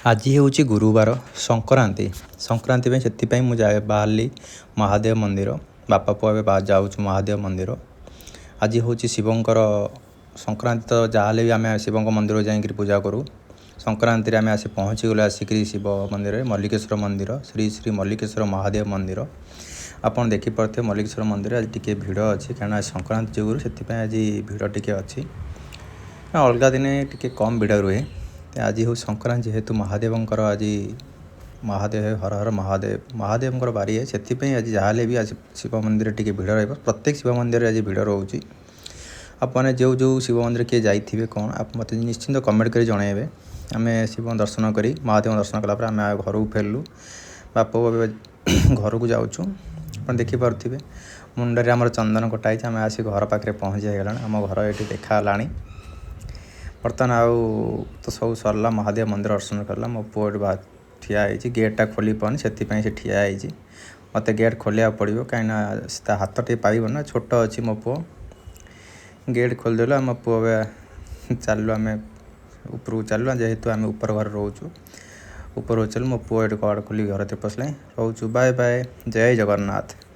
ଆଜି ହେଉଛି ଗୁରୁବାର, ସଂକ୍ରାନ୍ତି। ସଂକ୍ରାନ୍ତି ପାଇଁ ସେଥିପାଇଁ ମୁଁ ଯାଏ ବାହାରିଲି ମହାଦେବ ମନ୍ଦିର। ବାପା ପୁଅ ଏବେ ଯାଉଛୁ ମହାଦେବ ମନ୍ଦିର। ଆଜି ହେଉଛି ଶିବଙ୍କର ସଂକ୍ରାନ୍ତି, ତ ଯାହାହେଲେ ବି ଆମେ ଶିବଙ୍କ ମନ୍ଦିର ଯାଇକରି ପୂଜା କରୁ। ସଂକ୍ରାନ୍ତିରେ ଆମେ ଆସି ପହଞ୍ଚିଗଲୁ ଆସିକରି ଶିବ ମନ୍ଦିରରେ, ମଲ୍ଲିକେଶ୍ୱର ମନ୍ଦିର, ଶ୍ରୀ ଶ୍ରୀ ମଲ୍ଲିକେଶ୍ୱର ମହାଦେବ ମନ୍ଦିର। ଆପଣ ଦେଖିପାରୁଥିବେ, ମଲ୍ଲିକେଶ୍ୱର ମନ୍ଦିର ଆଜି ଟିକେ ଭିଡ଼ ଅଛି, କାରଣ ଆଜି ସଂକ୍ରାନ୍ତି ଯୋଗୁଁ ସେଥିପାଇଁ ଆଜି ଭିଡ଼ ଟିକେ ଅଛି। ଅଲଗା ଦିନେ ଟିକେ କମ୍ ଭିଡ଼ ରୁହେ। ଆଜି ହେଉଛି ସଂକ୍ରାନ୍ତି, ଯେହେତୁ ମହାଦେବଙ୍କର ଆଜି ମହାଦେବ, ହର ହର ମହାଦେବ, ମହାଦେବଙ୍କର ବାରି, ସେଥିପାଇଁ ଆଜି ଯାହାହେଲେ ବି ଆଜି ଶିବ ମନ୍ଦିରରେ ଟିକେ ଭିଡ଼ ରହିବ। ପ୍ରତ୍ୟେକ ଶିବ ମନ୍ଦିରରେ ଆଜି ଭିଡ଼ ରହୁଛି। ଆପଣ ଯେଉଁ ଯେଉଁ ଶିବ ମନ୍ଦିର କିଏ ଯାଇଥିବେ କ'ଣ, ଆପଣ ମୋତେ ନିଶ୍ଚିନ୍ତ କମେଣ୍ଟ କରି ଜଣାଇବେ। ଆମେ ଶିବ ଦର୍ଶନ କରି, ମହାଦେବଙ୍କ ଦର୍ଶନ କଲା ପରେ ଆମେ ଘରକୁ ଫେରିଲୁ। ବାପ ଏବେ ଘରକୁ ଯାଉଛୁ। ଆପଣ ଦେଖିପାରୁଥିବେ, ମୁଣ୍ଡରେ ଆମର ଚନ୍ଦନ କଟା ହେଇଛି। ଆମେ ଆସି ଘର ପାଖରେ ପହଞ୍ଚି ହେଇଗଲାଣି। ଆମ ଘର ଏଠି ଦେଖା ହେଲାଣି ବର୍ତ୍ତମାନ। ଆଉ ତ ସବୁ ସରିଲା, ମହାଦେବ ମନ୍ଦିର ଦର୍ଶନ କଲା। ମୋ ପୁଅ ଏଠି ଠିଆ ହେଇଛି, ଗେଟ୍ଟା ଖୋଲି ପାରୁନି, ସେଥିପାଇଁ ସେ ଠିଆ ହେଇଛି। ମୋତେ ଗେଟ୍ ଖୋଲିବାକୁ ପଡ଼ିବ, କାହିଁକିନା ତା ହାତ ଟିକେ ପାଇବ ନା, ଛୋଟ ଅଛି ମୋ ପୁଅ। ଗେଟ୍ ଖୋଲିଦେଲୁ। ଆମ ପୁଅ ଏବେ ଚାଲିଲୁ, ଆମେ ଉପରକୁ ଚାଲିଲୁ। ଯେହେତୁ ଆମେ ଉପର ଘରେ ରହୁଛୁ, ଉପରକୁ ଚାଲିଲୁ। ମୋ ପୁଅ ଏଠି କବାଟ ଖୋଲିକି ଘରେ ପଶିଲାଣି। ରହୁଛୁ, ବାଏ ବାଏ, ଜୟ ଜଗନ୍ନାଥ।